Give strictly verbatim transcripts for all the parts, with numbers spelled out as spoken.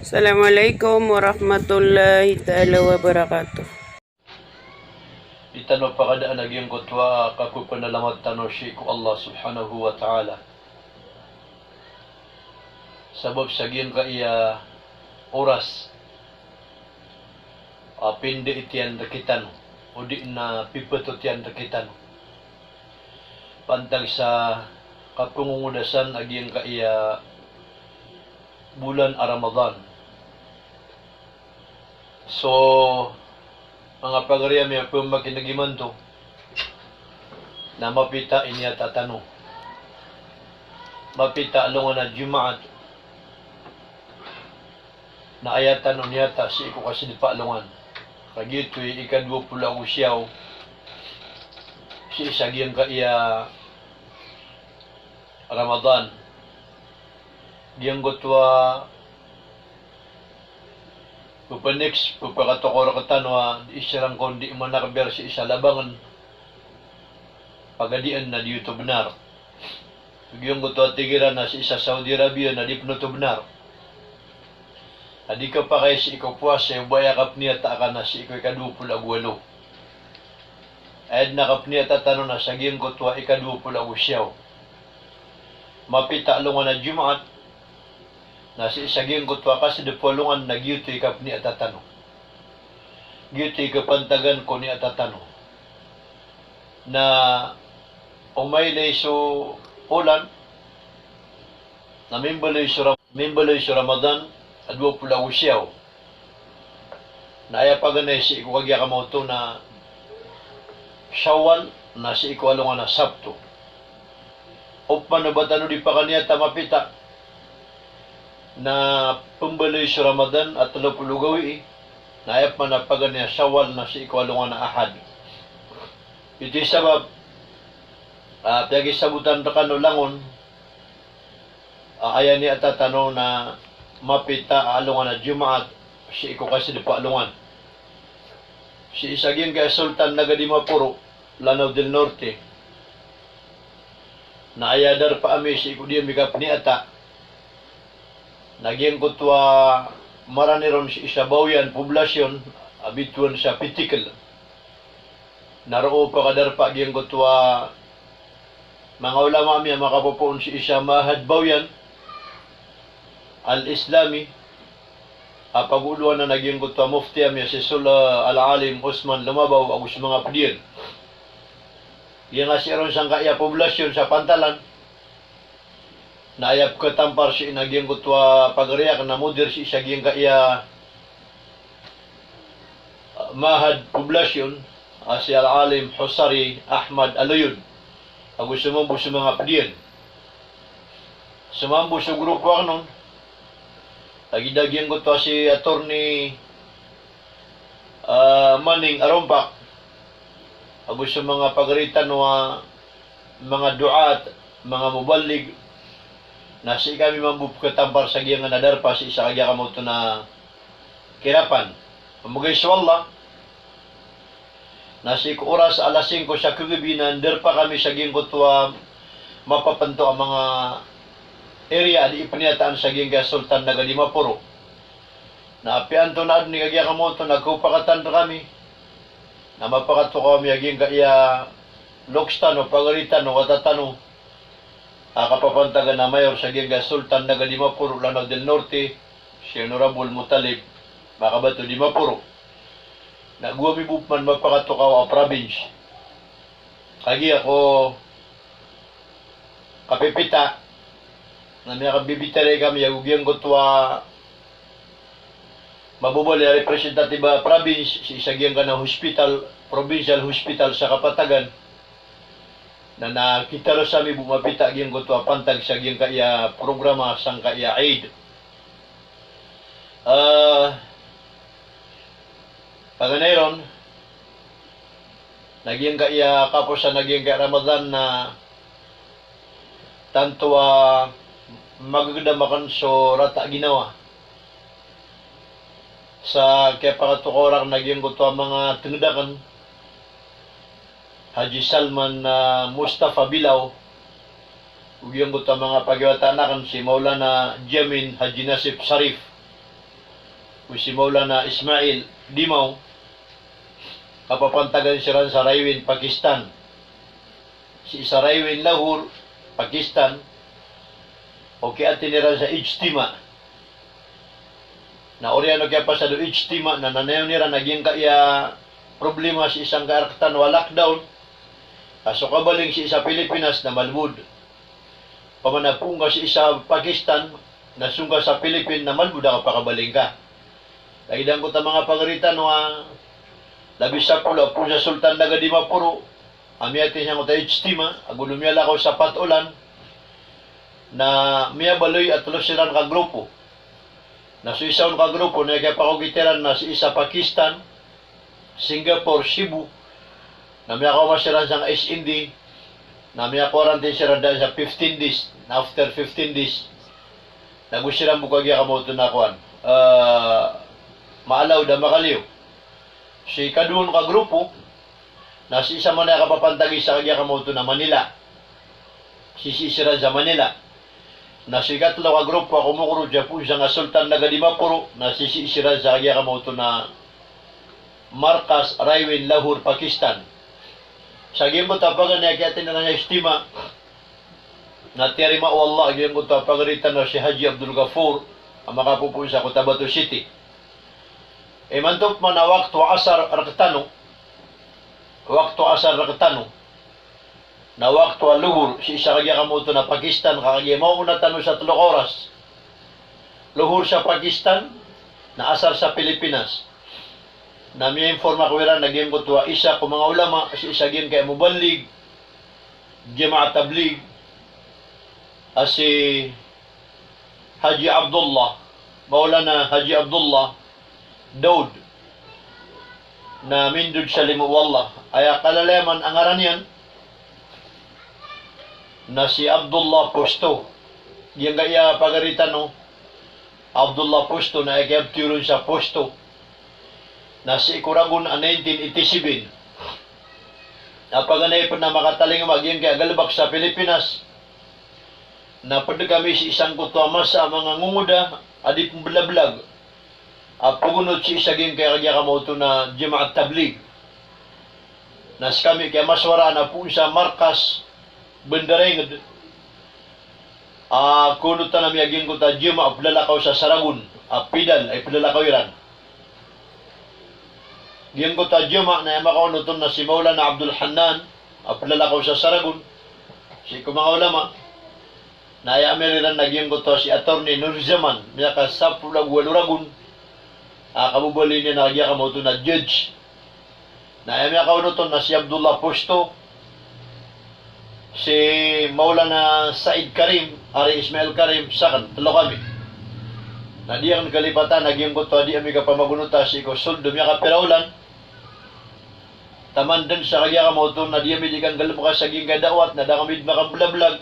Assalamualaikum warahmatullahi taala wabarakatuh. Di tano pakadaan a giyangkoto a kapepanalamat tano sii ko Allah subhanahu wa ta'ala. Sabap sa giyangkaya oras a pinda itiyan rkitano, o di na pipatot iyan rkitano. Pantag sa kapengongodasan a giyangkaya bolan a Ramadan. So, manga pagari ami a pemakineg imanto, na mapita iniyata tano. Mapita alongan a Jumaat, na aya tano niyata sii ko kasidpa alongan. Kagiya oto i ika dowa polo ago siyaw sii sa giyangkaya Ramadan. Giyangkoto a pepenext, pepakatokaw rktano a di siran kon di manakbir sii sa labangan. Pagadian na di oto bnar. Giyangkoto a tig iran a sii sa Saudi Arabia na di pn oto bnar. A di kapakay sii ko powasa o ba aya kapniyata ka na sii ko ika dowa polo ago walo. Aya dn a kapniyata tano na sa giyangkoto a ika dowa polo ago siyaw. Mapita alongan a Jumaat, na sii sa giyangkoto a kasidpa alongan na giyoto i kapniyata tano. Giyoto i kapantagan ko niyata tano. Na o mailay so olan, na mimbaloy so Ram-, mimbaloy so Ramadan a dowa polo ago siyaw. Na aya paganay sii ko kagiya kamaoto na Shawwal, na sii ko alongan a Sabto. Opama o ba tano di pakaniyata mapita, na pmbaloy so Ramadan a tlo polo gawii, na aya pman a paganay a Shawwal na sii ko alongan a Ahad. Ito i sabap a piyakisabotan rkano langon a aya niyata tano na mapita a alongan a Jumaat sii ko kasidpa alongan. Sii sa giyangkaya Sultan Naga Dimaporo, Lanao del Norte, na aya darpa ami sii ko di ami kapniyata na giyangkoto a marani ron sii sa Baoyan poblasyon a bitowan sa Pitikl. Na roo pakadarpa giyangkoto a manga ulama ami a makapopoon sii sa Ma'had Baoyan Al-Islami a pagoolowan anan a giyangkoto a mufti ami a si Sul-, Al-Alim Usman Lumabaw ago so manga pd iyan. Giyangkaya sii ron sangkaya poblasyon sa pantalan na aya pkhatampar sii na giyangkoto a pagari akn a mudir sii sa giyangkaya, ah, Ma'had poblasyon a si Al-Alim Husari Ahmad Aloyod ago so mambo so manga pd iyan. So mambo so grupo akn on, lagid a giyangkoto a si Attorney, ah, Manning Arompak ago so manga pagari tano a manga du'at, manga muballig, na sii kami mambo pkhatampar sa giyangkanan a darpa sii sa kagiya kamaoto na kirapan. Pmbgay so Allah na sii ko oras a alas singko sa kagabi na ndarpa kami sa giyangkoto a mapapnto a manga area a di pniyataan sa giyangkaya Sultan Naga Dimaporo. Na apiya antonaa dn i kagiya kamaoto na kaopakatan rkami na mapakatokaw ami a giyangkaya loks tano, pagari tano, wata tano a kapapantagan a mayor sa giyangkaya Sultan Naga Dimaporo, Lanao del Norte, si Honorable Muttalib Makabato Dimaporo. Na go ami bo pman mapakatokaw a province. Kagiya ko kapipita na miyakabibitaray kami ago giyangkoto a mababaloy a representative a province sii sa giyangkanan a hospital, provincial hospital sa Kapatagan. Na, na kitaros ami bo mapita giyangkoto a pantag sa giyangkaya programa sangkaya Eid. Ah, paganay ron, na giyangkaya kaposan a giyangkaya Ramadan na tanto a magagdam akn so rata a ginawa. Sa kiyapakatokaw rakn a giyangkoto a manga tngd akn, Haji Salman, ah, Mustafa Bilao, ago giyangkoto a manga pagiwataan akn si Maulana Jamin Haji Nasif Sharif, Si Maulana Ismail Dimaw, kapapantagan siran sa Raiwind, Pakistan. Sii sa Raiwind, Lahore, Pakistan, o kiyaten iran sa ijtima. Na oriyan o kiyapasad o ijtima na nanayawn iran a giyangkaya problema sii sangkai a rktano a lockdown, a so kabaling sii sa Pilipinas na malbod. Opama na poon ka sii sa Pakistan, na song ka sa Philippine na malbod a kapakabaling ka. Lagid angkoto a manga pagari tano a labi sapolo a poon sa Sultan Naga Dimaporo a miyaten sangkoto a ijtima, ago miyalakaw sa pat olan, na miyabaloy a telo siran ka grupo. Na so isa on ka grupo na aya kiyapakogit iran na sii sa Pakistan, Singapore, Cebu, na miyakaoma siran sangkai a S N D, na miya-quarantine siran daan sa fifteen days, na after fifteen days, na go siran bo kagiya kamaoto na kowan, eh, ma-allowed a makaliyo. Si ikadowa on ka grupo, na sii sa Manila, kapapantagi sa kagiya kamaoto na Manila. Sisii siran sa Manila. Na si ikatelo ka grupo a komokoroj a poon sangkai a Sultan Naga Dimaporo, na sisii siran sa kagiya kamaoto na markas Raiwind, Lahore, Pakistan. Sa giyangkoto a paganay a kiyaten iran sa ijtima, na tiyarima o Allah a giyangkoto a pagari tano si Haji Abdul Ghaffur a makapopoon sa Cotabato City. Imanto pman a wakto a asar rktano, wakto a asar rktano, na wakto a lohor sii sa kagiya kamaoto na Pakistan, ka kagiya maona tano sa telo ka oras. Lohor sa Pakistan, na asar sa Pilipinas. Na miya-inform ako iran a giyangkoto a isa ko manga ulama sii sa giyangkaya muballig, Jamaat Tabligh, a si Haji Abdullah, Maulana Haji Abdullah Daud, na mindod sa limo o Allah. Aya kalalayaman a ngaran iyan na si Abdullah Posto. Giyangkaya pagari tano, Abdullah Posto, na aya kiyabtiyoron sa Posto na sii ko Ragon a nineteen eighty-seven. A paganay pn a makatalingoma a giyangkaya galbk sa Pilipinas, na pd kami sii sangkoto a masa a manga ngongoda a di pmblablag a pagonot sii sa giyangkaya kagiya kamaoto na Jamaat Tabligh. Na skami kiyamaswara na poon sa markas Bandar Ingd a konotan ami a giyangkoto a jamaah a plalakaw sa Saragon, a pidal a iplalakaw iran. Giyangkoto a jamaah na aya makaonot on na si Maulana Abdul Hannan a plalakaw sa Saragon, sii ko manga ulama. Na aya amir iran na giyangkoto a si Attorney Nurzaman, miyakasapolo ago walo ragon a kababaloy niyan a kagiya kamaoto na judge. Na aya miyakaonot on na si Abdullah Posto, si Maulana Said Karim, ari Ismail Karim, sakn, telo kami. Na di akn kalipatan a giyangkoto a di ami kapamagonota sii ko sold o miyakapira olan. Taman dn sa kagiya kamaoto na di ami di kanggalbka sa giyangkaya da'wat, na da kami di makamblablab.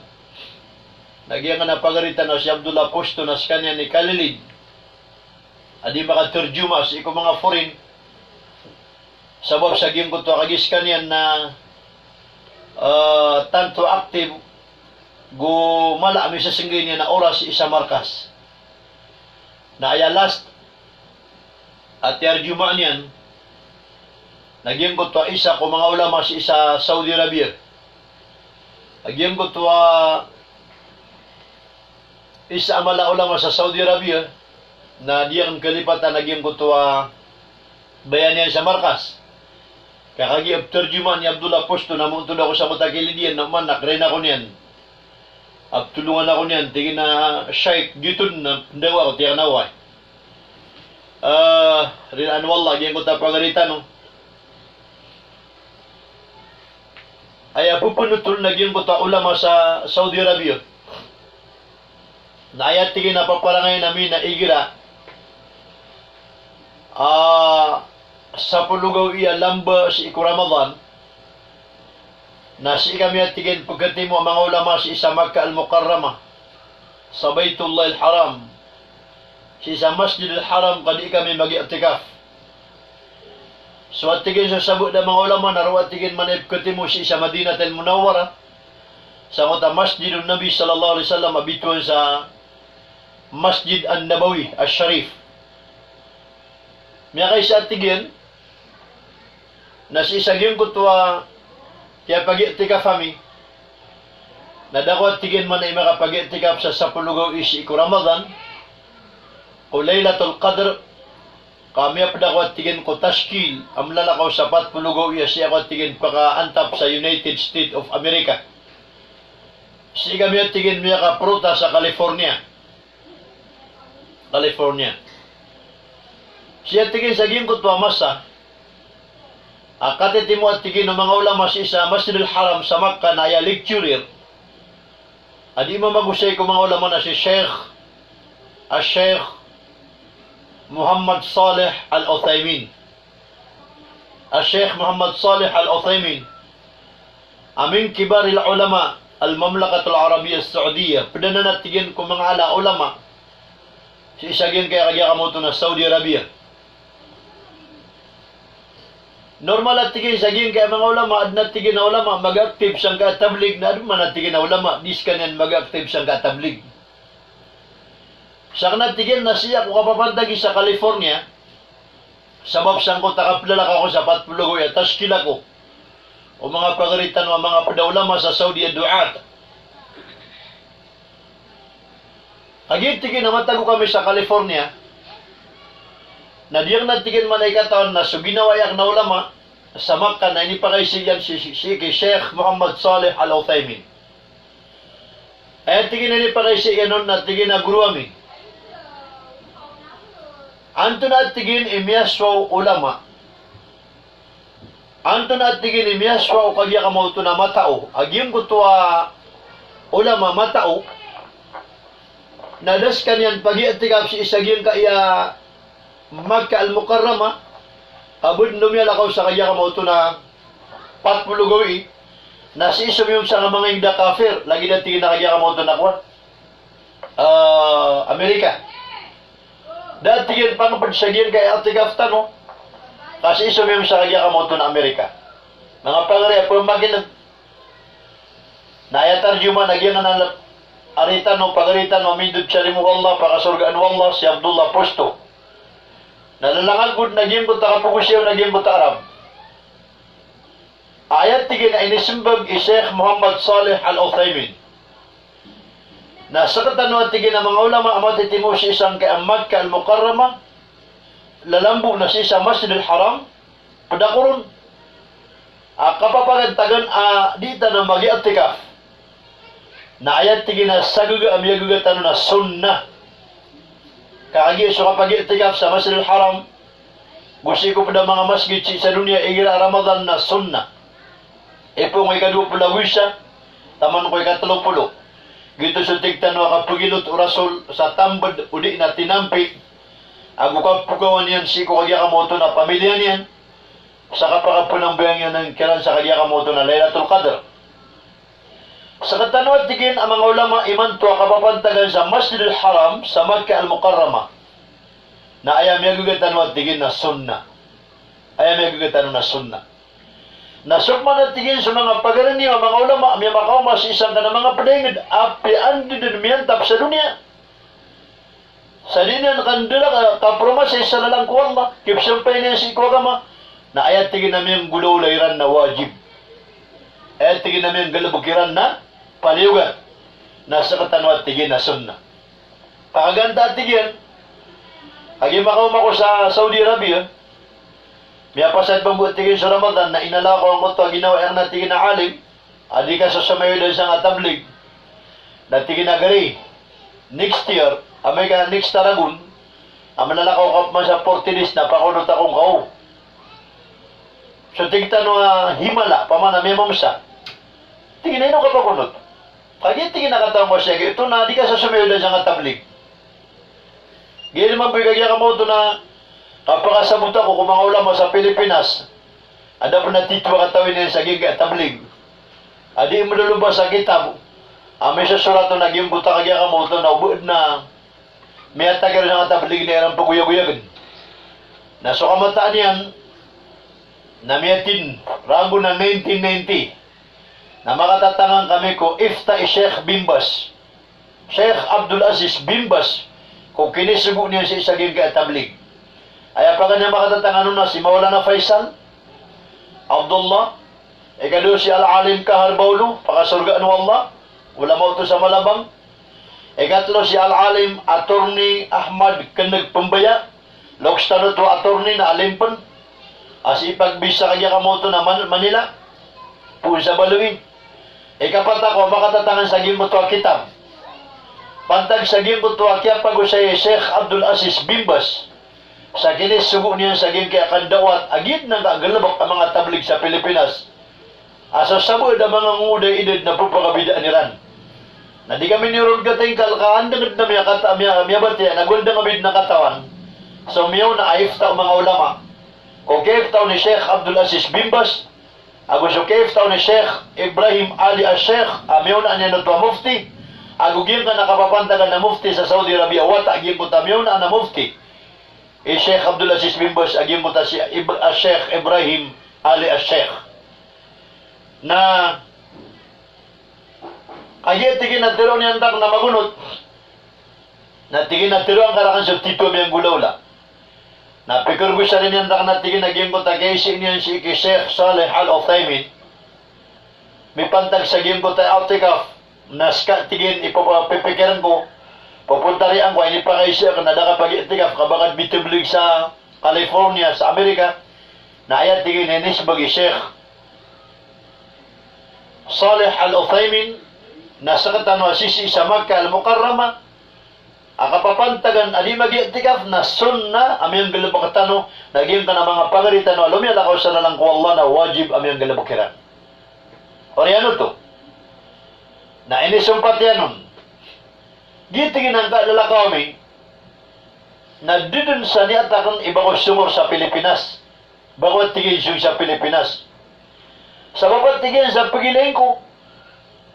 Na giyangkana pagari tano si Abdullah Posto na skaniyan i kalilid a di makatarjuma sii ko manga foreign. Sabap sa giyangkoto a kagiya skaniyan na, eh, tanto active, go mala a misasnggay niyan a oras sii sa markas. Na aya last a tiyarjuma niyan na giyangkoto a isa ko manga ulama sii sa Saudi Arabia. A giyangkoto a isa a mala a ulama sa Saudi Arabia, na di akn kalipatan a giyangkoto a bayaan iyan sa markas. Ka kagiya ptarjuma ni Abdullah Posto na montod ako sa mota kilid iyan, na oman na kren ako niyan a ptolongan ako niyan, tig iyan a, "Shaykh, giyoto dn a pndawa ko," tig iyan a, "Wai." Ah, rilaan o Allah giyangkoto a pagari tano. Aya pphanothol na giyangkoto a ulama sa Saudi Arabia na aya tig iyan a paparangayan ami na igira a sapolo gawii a lamba sii ko Ramadan, na sii kami a tig iyan pkhatimo a manga ulama sii sa Makkah Al-Mukarramah, sa Baitullah Al-Haram, sii sa Masjid Al-Haram, ka di kami mag-i'tikaf. So a tig iyan so sabot a manga ulama na roo a tig iyan man i pkhatimo sii sa Madinat Al-Munawwarah, sangkoto a Masjidun Nabi sallallahu alaihi wasallam a bitowan sa Masjid An-Nabawi Ash-Sharif. Miyakaisa a tig iyan na sii sa giyangkoto a kiyapag-i'tikaf ami, na da ko a tig iyan man i makapag-i'tikaf sa sapolo gawii sii ko Ramadan, ko Laylatul Qadr, ka miyapd ako a tig iyan ko tashkil a mlalakaw sa pat polo gawii a sii ako a tig iyan pakaantap sa United States of America. Sii kami a tig iyan miyakaprota sa California. California. Sii a tig iyan sa giyangkoto a masa a katitimo a tig iyan o manga ulama sii sa Masjidil Haram sa Makkah na aya lecturer a dii mamagosay ko manga ulama na si Sheikh, a Sheikh Muhammad Saleh Al-Uthaymin. A Sheikh Muhammad Saleh Al-Uthaymin, a min kibaril ulama al-Mamlakatul Arabiyyah As-Saudiyyah, pd anan a tig iyan ko manga ala a ulama sii sa giyangkaya kagiya kamoto na Saudi Arabia. Normal a tig iyan sa giyangkaya manga ulama, adn a tig iyan a ulama mag-active sangkaya tablig, na adn man a tig iyan a ulama di skaniyan mag-active sangkaya tablig. Sakn a tig iyan na sii ako kapapantagi sa California, sabap sangkoto a kaplalakaw ako sa pat polo gawii a tashkil ako o manga pagari tano a manga pd a ulama sa Saudi a du'at. Kagiya tig iyan a matago kami sa California, na di akn a tig iyan man i katawan na so ginawai akn a ulama sa Makkah na inipakaisa iyan sii, sii, sii ki Sheikh Muhammad Saleh Al-Uthaymin. Aya tig iyan a inipakaisa iyan on na tig iyan a goro ami, antonaa tig iyan i miyasowa o ulama? Antonaa tig iyan i miyasowa o kagiya kamoto na matao? A giyangkoto a ulama matao na da skaniyan pag-i'tikaf sii sa giyangkaya Makkah Al-Mukarramah, a bo dn miyalakaw sa kagiya kamoto na pat polo gawii, na sii somiyong sa manga ingd a kafir, lagid a tig iyan a kagiya kamoto na kowan, ah, Amerika. Da tig iyan pangpd sa giyangkaya i'tikaf tano, ka sii somiyong sa kagiya kamoto na Amerika. Manga pagari a pmakin'g, na aya tarjuma na giyangkanan a ari tano, pagari tano a mindod sa limo o Allah, pakasorgaan o Allah, si Abdullah Posto. Na lalangag o dn a giyangkoto a kapagosay on a giyangkoto a Arab. Aya tig iyan a inismbag i Sheikh Muhammad Saleh Al-Uthaymin na sktano a tig iyan a manga ulama a matitimo sii sangkaya Makkah Al-Mukarramah, lalambo na sii sa Masjidil Haram, pd ako ron a kapapagantagan a dii tano mag-i'tikaf. Na aya tig iyan a sagaga a miyagaga tano na sunnah. Ka kagiya so kapag-i'tikaf sa Masjidil Haram go sii ko pd a manga masjid sii sa doniya igira a Ramadan na sunnah. Ipoon ko ikadowa polo ago isa taman ko ikatlo polo. Giyoto so tig tano a kapagilot o Rasul sa tambd odi na tinampi ago kapokawan iyan sii ko kagiya kamoto na pamiliya niyan sa kapakapanambayang iyan kiran sa kagiya kamoto na Laylatul Qadr. Sktano a tig iyan a manga ulama imanto a kapapantagan sa Masjidil Haram sa Makkah Al-Mukarramah, na aya miyagaga tano a tig iyan na sunnah. Aya miyagaga tano na sunnah. Na so pman a tig iyan so manga pagari niyo a manga ulama a miyamakaoma sii sangkanan a manga pd a ingd a apiya anda dn miyantap sa doniya, sa di niyan kandala ka, kapromasa sa lalan ko Allah, kipsampay niyan sii ko agama, na aya tig iyan a miyanggolawla iran na wajib. Aya tig iyan a miyanggalbk iran na paliyogat. Na sktano a tig iyan na sunnah. Pakaganta a tig iyan, kagiya makaoma ako sa Saudi Arabia, miyapasad pman bo a tig iyan so Ramadan na inala ako angkoto a ginawai akn a tig iyan a alim, a di kasasamayodan sangkaya tablig. Na tig iyan a gari, next year, amay ka next a ragon, a mlalakaw ka pman sa forty days na pakonot akongka o. So tig tano a himala, pamana miyamamsa. Tig iyan a ino ka pakonot? Kagiya tig iyan a katawan ko sii a giyoto na di kasasamayodan sangkaya tablig. Giya dn mambo i kagiya kamoto na kapakasabot ako ko manga ulama sa Pilipinas a da pn a titho a katawi niyan sa giyangkaya tablig a di mlolobas sa kitab a misosorat on a giyangkoto a kagiya kamoto na o ba dn a miyatagr sangkaya tablig na iran pagoyagoyagn. Na so kamataan iyan na miyatin ragon a nineteen ninety na makatatangan kami ko ifta i Sheikh bin Baz, Sheikh Abdul Aziz bin Baz, ko kinisogo niyan sii sa giyangkaya tablig. Aya paganay a makatatangan on na si Maulana Faisal Abdullah. Ikadowa si Al-Alim Kahar Baolo, pakasorgaan o Allah, ulama oto sa Malabang. Ikatlo si Al-Alim Attorney Ahmad Keneg Pembaya, loks tano oto attorney na alim pen. A sii pagbisa kagiya kamoto na Man-, Manila, poon sa Baloy. Ikapat ako a makatatangan sa giyangkoto a kitab. Pantag sa giyangkoto a kiyapagosay i Sheikh Abdul Aziz bin Baz sa kinisogo niyan sa giyangkaya kandawat a giya dn angka galebek a manga tablig sa Pilipinas. A so sabaad a manga ngoda i idad na pepakabidaan iran. Na di kami niyo ron katingkal ka andang dn a miyakata-, miya-, miyabatiya na go andang a bid na katawan. So miyaona a ifta o manga ulama. Ko kiyifta o ni Sheikh Abdul Aziz bin Baz, ago so kiyifta o ni Sheikh Ibrahim Ali Al-Sheikh, a miyaona niyan oto a mufti, ago giyangkanan a kapapantagan a mufti sa Saudi Arabia, wata giyangkoto a miyaona a mufti i Sheikh Abdul Aziz bin Baz, a giyangkoto a si Ib-, a Sheikh Ibrahim Ali Al-Sheikh. Na kagiya tig iyan a tero niyan rakn a magonot, na tig iyan a tero angka rakn so tito a miyanggolawla. Na pikergosari niyan rakn a tig iyan a giyangkoto a kiyaisii niyan sii ki Sheikh Saleh Al-Uthaymin, mipantag sa giyangkoto a i'tikaf, na ska tig iyan i papa-, pipikiren ko, popontarian ko a inipakaisii akn a da ka pag-i'tikaf ka ba ka dn bitablig sa California, sa Amerika. Na aya tig iyan a inisbag i Sheikh Saleh Al-Uthaymin na sktano a sisii sa Makkah Al-Mukarramah a kapapantagan a di mag-i'tikaf na sunnah a miyanggalbk tano, na giyangkanan a manga pagari tano a lomiyalakaw sa lalan ko Allah na wajib a miyanggalbk iran. Oriyan oto na inisompat iyan on. Giya tig iyan angka a lalakaw ami na di dn sa niyat akn i ba ko somor sa Pilipinas. Ba ko tig iyan song sa Pilipinas. Sabap a tig iyan sa pagilay ko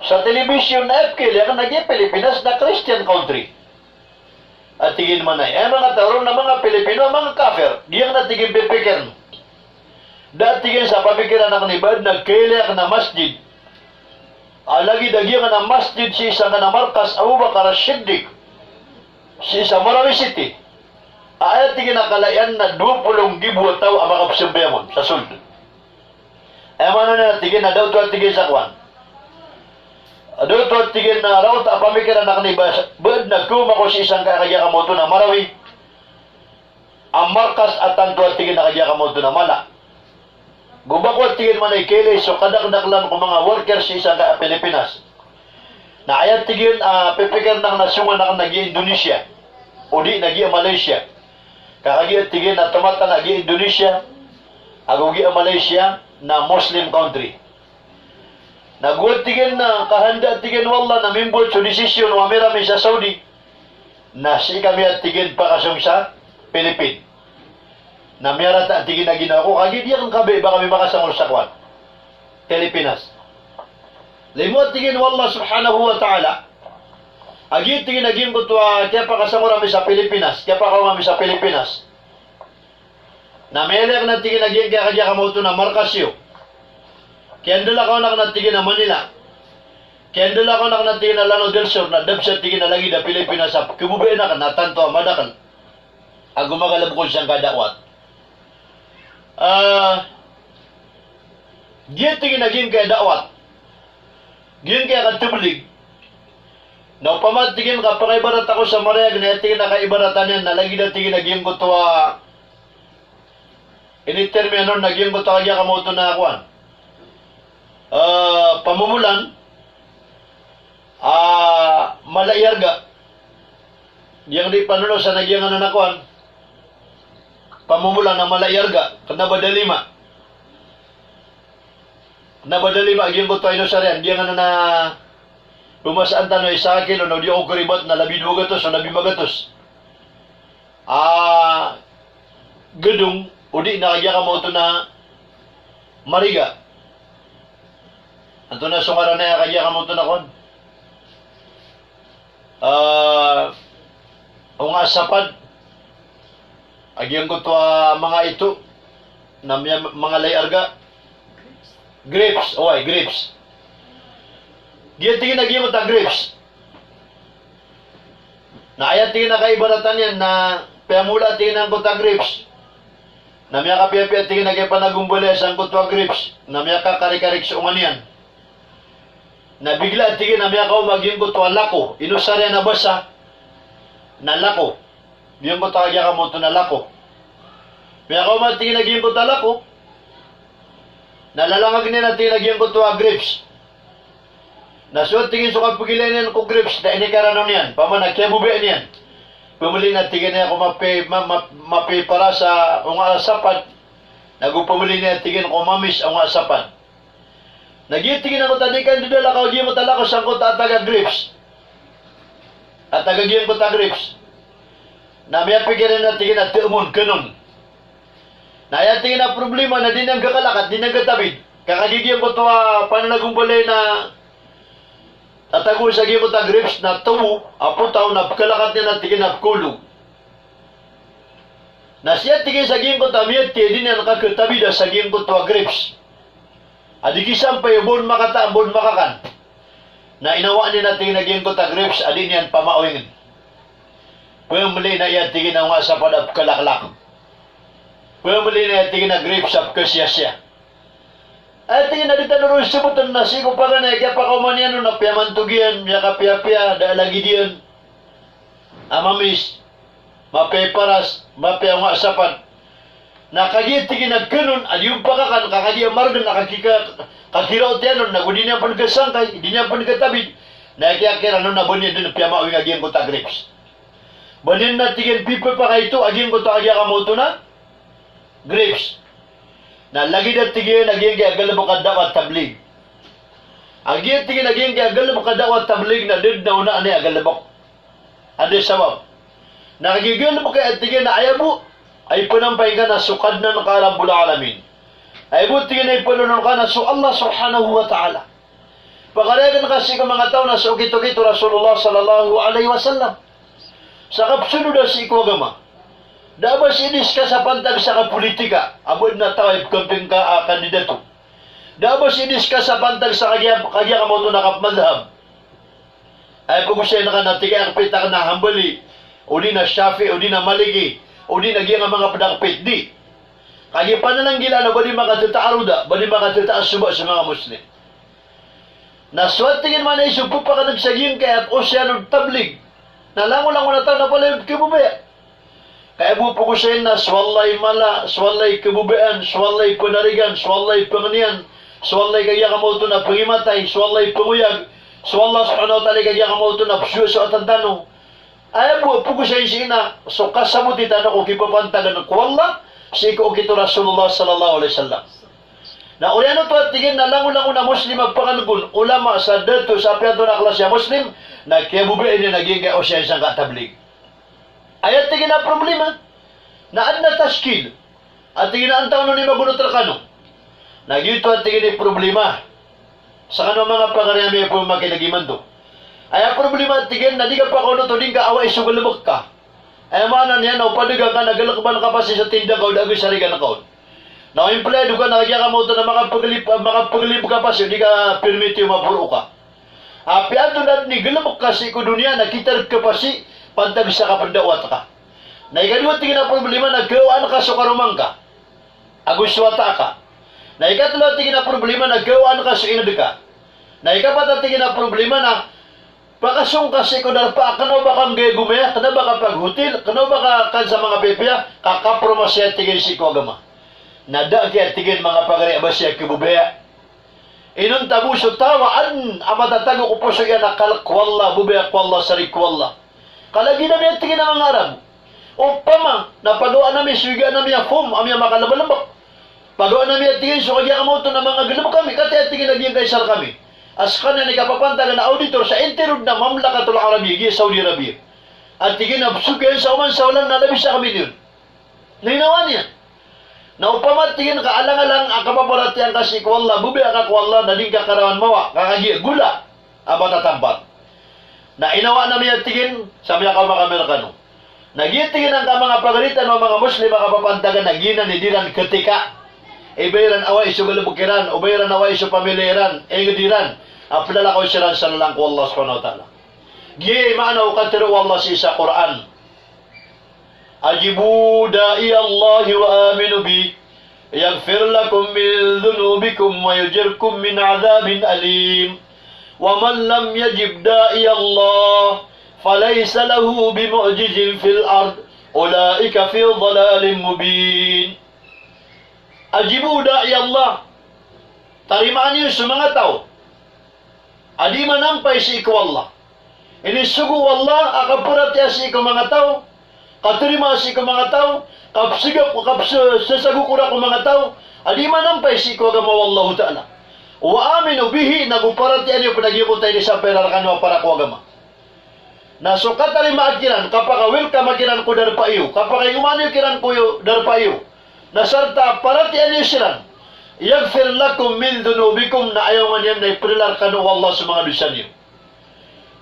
sa telebisyon na aya pkhailay akn a giya Pilipinas na Christian country. A tig iyan man a aya manga taw ron na manga Pilipino a manga kafir. Giyangkanan a tig iyan pipikirn. Da a tig iyan sa pamikiran akn i ba dn a khailay akn a masjid a lagid a giyangkanan a masjid sii sangkanan a markas Abu Bakar As-Siddiq sii sa Marawi City. A aya tig iyan a kala iyan na dowa polo nggibo a taw a makapsambayang on sa sold. Aya maana niyan a tig iyan a da oto a tig iyan sa kowan. Da oto a tig iyan a raot a pamikiran akn i ba, ba dn a khaoma ko sii sangkaya kagiya kamoto na Marawi a markas a tanto a tig iyan a kagiya kamoto na mala. Go ba ko a tig iyan man a ikhailay so kadakdaklan ko manga worker sii sangkaya Pilipinas. Na aya tig iyan a pipikirn akn na songan akn na giya Indonesia, odi na giya Malaysia. Ka kagiya tig iyan a tomatana giya Indonesia ago giya Malaysia na Muslim country. Na go a tig iyan na kahanda tig iyan o Allah na mimbowat so desisyon o ami rami sa Saudi. Na sii kami a tig iyan pakasong sa Philippine. Na miyarata tig iyan a ginawa ko, kagiya di akn kabaya ba kami makasangor sa kowan, Pilipinas. Limo a tig iyan o Allah subhanahu wa ta'ala a giya tig iyan a giyangkoto a kiyapakasangor ami sa Pilipinas, kiyapakaoma ami sa Pilipinas. Na miyailay akn a tig iyan a giyangkaya kagiya kamoto na markas iyo. Kiyandalakawan akn a tig iyan a Manila. Kiyandalakawan akn a tig iyan a Lanao del Sur, na da bs a tig iyan a lagid a Pilipinas a pkhababayaan akn a tanto a madakl a gomagalbk on sangkaya da'wat. Ah, giya tig iyan a giyangkaya da'wat, giyangkaya katablig. Na opama tig iyan ka pangaibarat ako sa marayag na aya tig iyan a kaibaratan iyan na lagid a tig iyan a giyangkoto a initerm iyan on na giyangkoto a kagiya kamoto na kowan, ah, pamomolan a mala i arga. Giyangkaya di panolosan a giyangkanan a kowan, pamomolan a mala i arga. Kna ba da lima. Kna ba da lima giyangkoto a inosar iyan, giyangkanan a lomasaan tano isa kilo na odi o karibat na labi dowa gatos o labi magatos a gedong, odi na kagiya kamoto na mariga. Antonaa so ngaran aya kagiya kamoto na kowan? Ah, o nga sapad. A giyangkoto a manga ito na miya-, manga lay arga. Grapes, oway, grapes. Giya tig iyan a giyangkoto a grapes. Na aya tig iyan a kaibaratan iyan na piyamola tig iyan angkoto a grapes. Na miyakapiyapiya tig iyan a kiyapanagombala sangkoto a grapes. Na miyakakarikarik so onga niyan. Na bigla tig iyan a miyakaoma giyangkoto a lako. Ino sa riyan a basa na lako. Giyangkoto a kagiya kamoto na lako. Miyakaoma tig iyan a giyangkoto a lako. Na lalangag iyan a tig iyan a giyangkoto a grapes. Na so tig iyan so kapagilay niyan ko grapes na inikaranon iyan, pamana kiyabobaya niyan. Pemeli na tig iyan a ko mapi-, ma-, ma-, mapiparas a onga a sapad. Nago pemeli niyan tig iyan ko mamis a onga a sapad. Na giya tig iyan angkoto a di kandidalakaw giyangkoto a lako sangkoto a taga grapes. A taga giyangkoto a grapes. Na miyapikir iyan a tig iyan a temon, kenon. Na aya tig iyan a problema na di niyan kakalakat, di niyan katabid. Ka kagiya giyangkoto a pananagombala na tatago sa giyangkoto a grapes na tomo a potaw na pekalakat niyan a tig iyan a pekaolog. Na siya tig iyan sa giyangkoto a miyati a di niyan kakatabid a sa giyangkoto a grapes. A di kisampay o ba on makataan, ba on makakan. Na inawaan iyan a tig iyan a giyangkoto a grapes a di niyan pamaoyingen. Pemeli na aya tig iyan a onga a sapad a pekalaklak. Pemeli na aya tig iyan a grapes a pekasiyasiya. Aya tig iyan a di tano ron seboten na sii ko paganay a kiyapakaoma niyan on na piyamantog iyan, miyakapiyapiya, da a lagid iyan a mamis, mapiya i paras, mapiya i onga a sapad. Na kagiya tig iyan a kenon a di on pakakan, ka kagiya maregen a kakika-, kakiraot iyan on, na go di niyan pen kasangkay, di niyan pen katabid. Na aya kiyakiran on na ba niyan den piyamaoying a giyangkoto a grapes. Ba niyan na tig iyan pipepakaito a giyangkoto a kagiya kamoto na grapes. Na lagid a tig iyan a giyangkaya galebek a da'wat tablig. A giya tig iyan a giyangkaya galebek a da'wat tablig na da den a onaan iyan a galebek. Anda i sabap? Na kagiya galebek a tig iyan a aya bo a ipanampay ngka na so Kadnan ka a Rabbul Alamin. Aya bo tig iyan a ipanonoon ka na so Allah Subhanahu wa Ta'ala. Pagariyagen ka sii ko manga taw na so okit-okit o Rasulullah sallallahu alaihi wasallam. Sa kapsonoda sii ko agama. Da a ba sii discuss a pantag sa kapolitika, a ba den a taw a ipekamping ka a kandidato. Da a ba sii discuss a pantag sa kagiya, kagiya kamoto na kapmadhab. Aya pagosayin ka na tig ka a kapit aken na Hambali, o di na Shafi'i, o di na Maliki, o di na giyangkai a manga ped a kapit, di. Kagiya panananggilaan a ba di makatataarud a, ba di makatataasuba so manga Muslim. Na so a tig iyan man a iso pepakaneg sa giyangkaya a osiyan o tablig. Na langolangon a taw na palaya on kabobaya. Ka aya bo pagosayin na so Allah i mala, so Allah i kabobayaan, so Allah i penarigan, so Allah i pengeniyan, so Allah i kagiya kamoto na pengimatay, so Allah i pengoyag, so Allah Subhanahu wa Ta'ala i kagiya kamoto na pesowa so atan tano. Aya bo a pagosayin sii na so kasaboti tano ko kipapantagan ko Allah sii ko okit o Rasulullah sallallahu alaihi wasallam. Na oriyan oto a tig iyan na langolangon a Muslim a pakaneg on, ulama sa dato sa apiya antonaa a klasi a Muslim, na kiyabobayaan iyan a giyangkaya osiyan sangkai a tablig. Aya tig iyan a problema na aden a tashkil. A tig iyan a antaa on i magonot rekano. Na giyoto a tig iyan i problema. Sekano a manga pagari ami a pemakineg imanto. Aya problema a tig iyan na di ka pakaonot o di ngka awai so galebek ka. Aya maana niyan na o padegang ka na galekban ka pasi sa tinda ka o da a gesarigan ka on. Na o empleyado ka na kagiya kamoto na makapegelib, makapegelib ka pasi o di ka permiti o maporo ka. Apiya antonaa den i galebek ka sii ko doniya na kitareg ka pasi pantag sa kapenda'wat ka. Na ikadowa tig iyan a problema na gawaan ka so karoma ngka ago so wata ka. Na ikatelo a tig iyan a problema na gawaan ka so inged ka. Na ikapat a tig iyan a problema na pakasong ka sii ko darpa, kena o ba ka nggay gomaya, kena o ba ka paghotel, kena o ba ka kan sa manga pipiya, ka kapromasi a tig iyan sii ko agama. Na da a giya tig iyan manga pagari a ba siya kabobaya. Inonta bo so taw a aden a matatago ko poso iyan a kalek ko Allah, bobaya ko Allah, sarig ko Allah. Kalagid ami a tig iyan a manga Arab. Opama na pagawaan ami so igaan ami a foam, ami a makalebalebek. Pagawaan ami a tig iyan so kagiya kamoto na manga galebek ami, katii a tig iyan a giyangkai sa rekami a sekaniyan i kapapantagan a auditor sa intirood na Mamlakatul Arabiya, giya Saudi Arabia. A tig iyan a pesoga iyan sa oman sa olan na labisa kami niyan. Na inawaan iyan. Na opama tig iyan ka alangalang a kapaparatiyaya ngka sii ko Allah, bobaya ka ko Allah, na di ngka karawan mawa, ka kagiya gola a matatampal. Na inawaan ami a tig iyan sa miyakaoma kami rekano. Na giya tig iyan angka manga pagari tano a manga Muslim a kapapantagan na giyanan i di ran ketika. I ba iran awai so galebek iran, o ba iran awai so pamilya iran, inged iran a pelalakaw siran sa lalan ko Allah Subhanahu wa Ta'ala. Giya i maana o katero o Allah sii sa Qur'an. أجيبوا داعي الله وآمنوا به يغفر لكم من ذنوبكم ويجركم من عذاب أليم. ومن لم يجب داعي الله فليس له بمعجز في الأرض أولئك في ضلال مبين. أجيبوا داعي الله. Tarimaa niyo so manga taw a dii manampay sii ko Allah. Inisogo o Allah a kaparatiyaya sii ko manga taw, katarima sii ko manga taw, kapsagap, kapsasagokoda ko manga taw a dii manampay sii ko agama o Allahu Ta'ala. Wa aminu bihi, nago paratiyaya niyo pn a giyangkoto a inisampay iran rkano a para ko agama. Na so katarimaa kiran, kapaka-welcome kiran ko darpa iyo, kapakaingomaan iyo kiran ko darpa iyo, na sarta paratiyayaan iyo siran, yaghfir lakum min dhunubikum, na ayongan iyan na ipdala rkano o Allah so manga dosa niyo.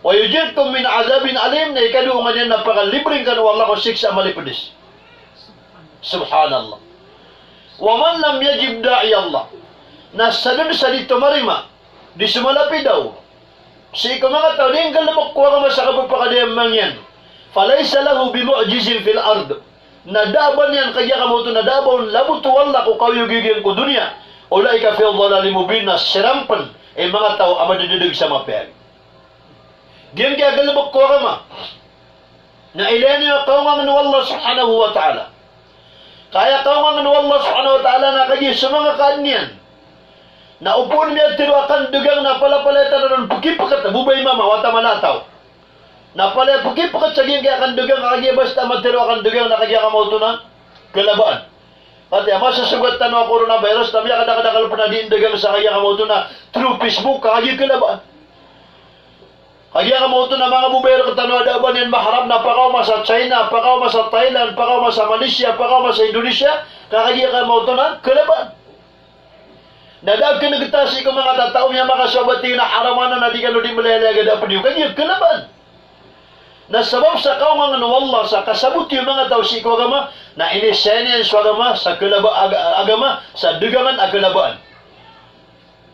Wa yujirkum min adhabin alim, na ikadoongan iyan na pakalibri rkano o Allah ko siksa a malipds. Subhanallah. Wa man lam yajib da'i Allah. Na sadn sa di tomarima, di somalapidaw sii ko manga taw a dii nggalbk ko agama sa kapphakadayamang iyan, falaysa lahu bimu'jizin fil ard. Na da a ba niyan, kagiya ka maoto na da a ba on labot o Allah ko kaoyagoyag iyan ko doniya. Ulaika fi dhalalin mubin, na siran pn i manga taw a madadadg sa mapiya. Giyangkaya a galbk ko agama na ilaya niyo a kaongangn o Allah subhanahu wa ta'ala. Ka aya kaongangn o Allah subhanahu wa ta'ala na kagiya so manga kaadn iyan na o pn miyatharo a kandgang na palapalaya tano ron pkipkt, bo ba i mama, wata mala a taw. Na palaya pkipkt sa giyangkaya a kandgang, ka kagiya basta matharo a kandgang na kagiya ka maoto na kalabaan. Pati a masosogat tano a coronavirus, na miyakadakadakl pn a dii ndagang sa kagiya ka maoto na through Facebook, ka kagiya kalabaan. Kagiya ka maoto na manga bo ba i rktano a da a ba niyan mahram na pakaoma sa China, pakaoma sa Thailand, pakaoma sa Malaysia, pakaoma sa Indonesia, ka kagiya ka maoto na kalabaan. Na da a knggta sii ko manga tataw, miyamakasowa a ba tig iyan a haram anan, na di kano dii mlaylay a gada pn iyo, kagiya kalabaan. Na sabap sa kaongangn o Allah sa kasaboti o manga taw sii ko agama, na inisaya niyan so agama sa kalaba-, aga-, agama sa dagangan a kalabaan.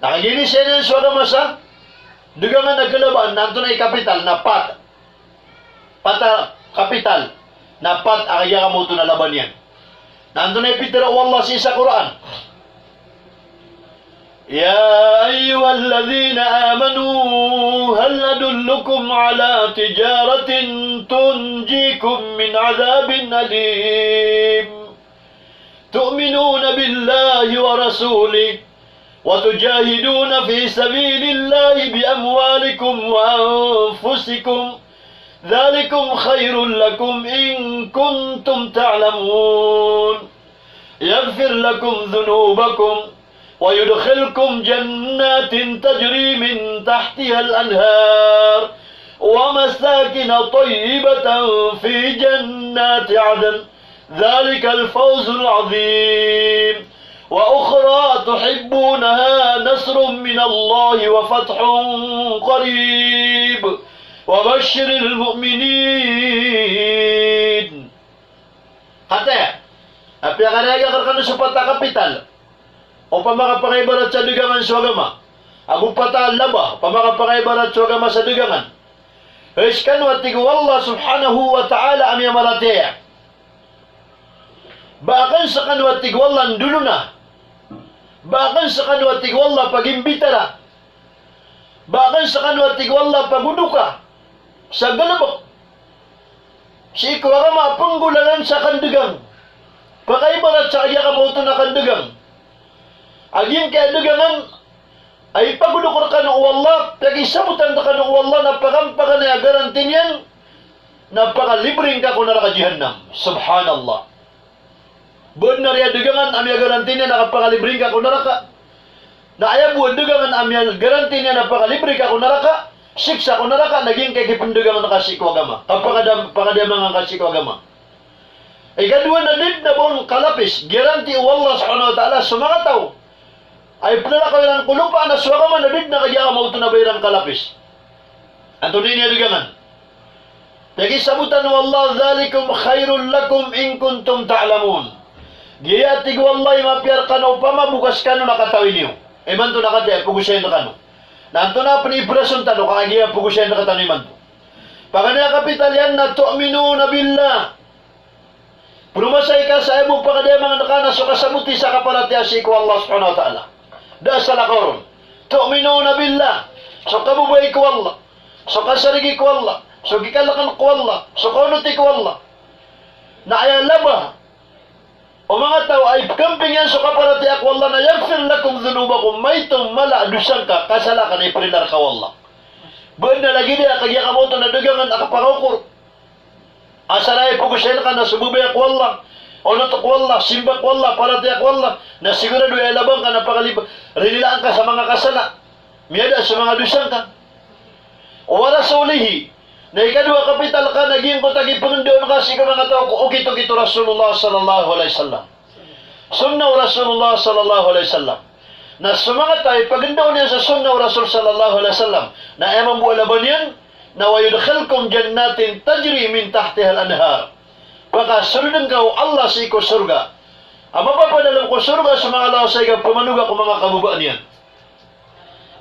Na kagiya inisaya niyan so agama sa dagangan a kalabaan, na antonaa i kapital? Na pat. Pat a kapital. Na pat a kagiya ka maoto na laban iyan. Na antonaa i pitharo o Allah sii sa Qur'an? يا أيها الذين آمنوا هل أدلكم على تجارة تنجيكم من عذاب أليم. تؤمنون بالله ورسوله وتجاهدون في سبيل الله بأموالكم وأنفسكم ذلكم خير لكم إن كنتم تعلمون. يغفر لكم ذنوبكم ويدخلكم جنات تجري من تحتها الأنهار ومساكن طيبة في جنات عدن ذلك الفوز العظيم. وأخرى تحبونها نصر من الله وفتح قريب وبشر المؤمنين. Kataya, apiya karayag akn rkano so pat a kapital, opama ka pakaibarat sa dagangan so agama, ago pat a laba, opama ka pakaibarat so agama sa dagangan. Hay skano, a tig o Allah subhanahu wa ta'ala a miyamaratiyaya, ba akn skano, a tig o Allah, ndolona. Ba akn skano, a tig o Allah, pagimbitara. Ba akn skano, a tig o Allah, pagodoka sa galbk sii ko agama a pnggolalan sa kandgang. Pakaibarat sa kagiya ka maoto na kandgang. A giyangkaya a dagangan a ipagodok rkano o Allah, piyakisabotan rkano o Allah na pakampaganay a garanti niyan na pakalibri ngka ko naraka Jahannam. Subhanallah. Bnar aya dagangan a miyagaranti niyan a kapakalibri ngka ko naraka. Na aya bo a dagangan a miyagaranti niyan a pakalibri ngka ko naraka, siksa ko naraka, na giyangkai a kipndagangan ka sii ko agama, kapakadam-, pakadamangan ka sii ko agama. Ikadowa na da dn a ba on kalapis, garanti o Allah subhanahu wa ta'ala so manga taw a ipnarakaw iran ko lopa na so agama, na da dn a kagiya ka maoto na ba iran kalapis. Antonaa ini a dagangan? Piyakisabotan o Allah, "Dhalikum khairul lakum in kuntum ta'lamun." Giya, tig o Allah, i mapiya rkano opama bo ka skano na katawi niyo. Imanto na kataya, pogosayin rkano. Na antonaa pn i prason tano ka kagiya pogosayin rktano imanto? Paganay a kapital iyan na tu'minuna billah. Plomasay ka sa aya bo pakadayamang ka na so kasaboti sa kaparatiyaya sii ko Allah subhanahu wa ta'ala. Da a salakaw ron. Tu'minuna billah. So kababaya ko Allah. So kasarigi ko Allah. So kikalkn ko Allah. So kaonoti ko Allah. Na aya laba o manga taw a ipkamping iyan so kaparatiyaya ko Allah na yaghfir lakum dhunubakum, maito mala a dosa ngka, kasala ka na iprila rka o Allah. Ba adn a lagid iyan a kagiya ka maoto na dagangan a kapakaokor. Asar a aya pagosay ngka na so babaya ko Allah, onot ko Allah, simba ko Allah, paratiyaya ko Allah, na sigurado aya laba ngka na pakaliba, rinilaan ka sa manga kasala. Miyada so manga dosa ngka. Wa rasulihi. Na ikadowa a kapital ka na giyangkoto a kipngndaon ka sii ko manga taw ko okit-okit o Rasulullah sallallahu alaihi wasallam. Sunnah o Rasulullah sallallahu alaihi wasallam. Na so manga taw a ipagndaon iyan sa sunnah o Rasul sallallahu alaihi wasallam, na aya mambo a laba niyan, na wa yudkhilkum jannatin tajri min tahtihal anhar. Pakasold ngka o Allah sii ko sorga. A mapapadalm ko sorga so manga lawasayg a pmanoga ko manga kababaan iyan.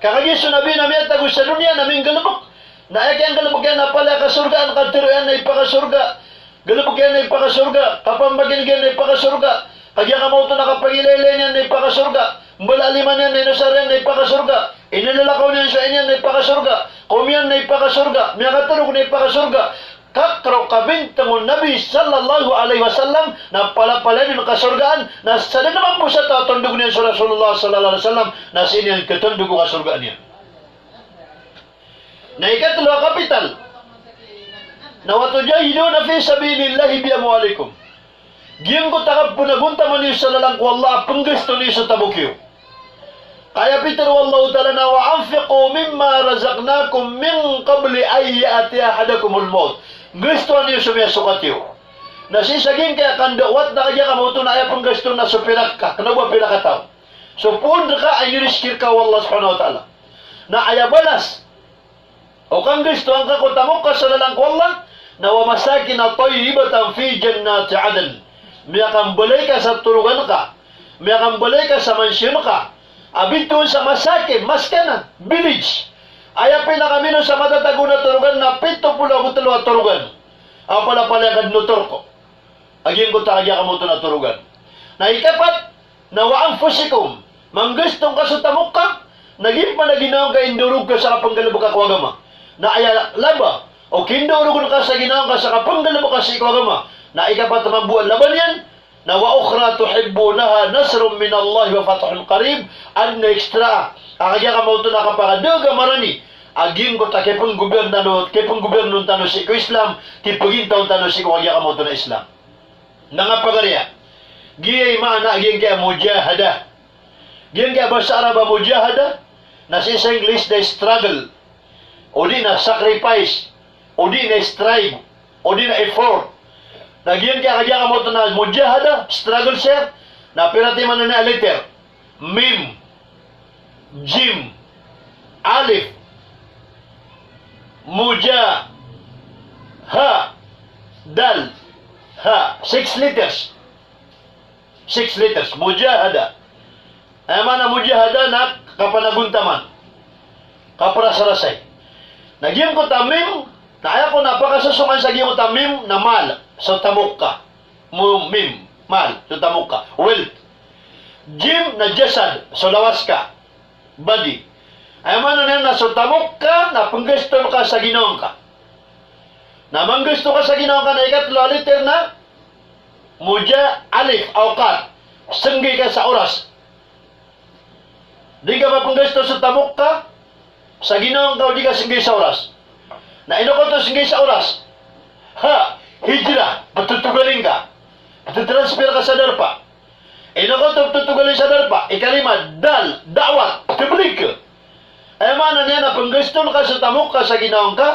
Ka kagiya so Nabi na miyatago sa doniya na minggalbk. Na aya kiyanggalbk iyan na palaya kasorgaan, katharo iyan na ipakasorga. Galbk iyan na ipakasorga. Kapambagian iyan na ipakasorga. Kagiya ka maoto na kapangilaylay niyan na ipakasorga. Mbala a lima niyan na inosar iyan na ipakasorga. Inilalakaw niyan so aya niyan na ipakasorga. Kom iyan na ipakasorga. Miyakatorog na ipakasorga. Ka roo kabintang o Nabi sallallahu alaihi wasallam na palapalaya niyan kasorgaan, na sadn mambo sa taw a tondog niyan so Rasulullah sallallahu alaihi wasallam, na sii niyan katondog o kasorgaan iyan. Na ikatlo a kapital, na wa tujahiduna fi sabilillahi bi amwalikum. Giyangkoto a kapnagontaman iyo sa lalan ko Allah a pnggasto niyo so tamok iyo. Ka aya pitharo o Allahu Ta'ala na, "Wa anfiqu mimma razaqnakum min qabli an ya'tiya ahadakumul mawt." Gastoa niyo so miyasokat iyo. Na sii sa giyangkaya kandawat na kagiya ka maoto na aya pnggasto na so pirak ka, kna o ba pirak a taw. So poon rka a iniriski rka o Allah subhanahu wa ta'ala. Na aya balas o kanggastoan ka ko tamok ka sa lalan ko Allah, na wa masakina tayyibatan fi jannati adn. Miyakambalay ka sa torogan ka, miyakambalay ka sa mansion ka, a bitoon sa masakin, maskana, village. Aya pinakamino sa matatago na torogan na pito polo ago tlo a torogan. A palapalaya ka dn o torok a giyangkoto a kagiya ka maoto na torogan. Na ikapat, na wa anfusikum, manggasto ngka so tamok ka, na giya pn a ginawa ngka a indorog ka sa kapnggalbka ko agama. Na aya laba o kindorog ngka sa ginawa ngka sa kapnggalbka sii ko agama, na ikapat mambo a laba niyan, na wa ukhra tuhibbunaha nasrun minallahi wa fathun qarib, adn a extra a kagiya ka maoto na kapakadg a marani a giyangkoto a kipnggobirnon tano, kipnggobirnon tano sii ko Islam, kipagintaw tano sii ko kagiya ka maoto na Islam. Manga pagariya, giyai maana a giyangkaya mujahada. Giyangkaya basa Arab a mujahada, na sii sa English na struggle, o di na sacrifice, o di na strive, o di na effort. Na giyangkaya kagiya ka maoto na mujahada, struggle siya, na pira timan a letter. Mim, Jim, Alif, Muja, Ha, Dal, Ha. Six letters. Six letters. Mujahada. Aya maana mujahada na kapanagontaman. Kaprasarasay. Na giyangkoto a mim, na aya ko na pakasosongan sa giyangkoto a mim na mal. So tamok ka. Mo-, mim, mal, so tamok ka. Wealth. Jim na jasad, so lawas ka. Body. Aya maana niyan na so tamok ka na pnggaston ka sa ginawa ngka. Na manggasto ka sa ginawa ngka na ikatlo a letter na muja, alif, awqat. Snggi ka sa oras. Di ka mapnggasto so tamok ka sa ginawa ngka o di ka snggi sa oras. Na ino ka oto snggi sa oras? Ha, hijrah, ptotogalin ka. Ptotransfer ka sa darpa. Ino ka oto ptotogalin sa darpa? Ikalima, dal, da'wat, ptblig ka. Aya maana niyan na pnggaston ka so tamok ka sa ginawa ngka,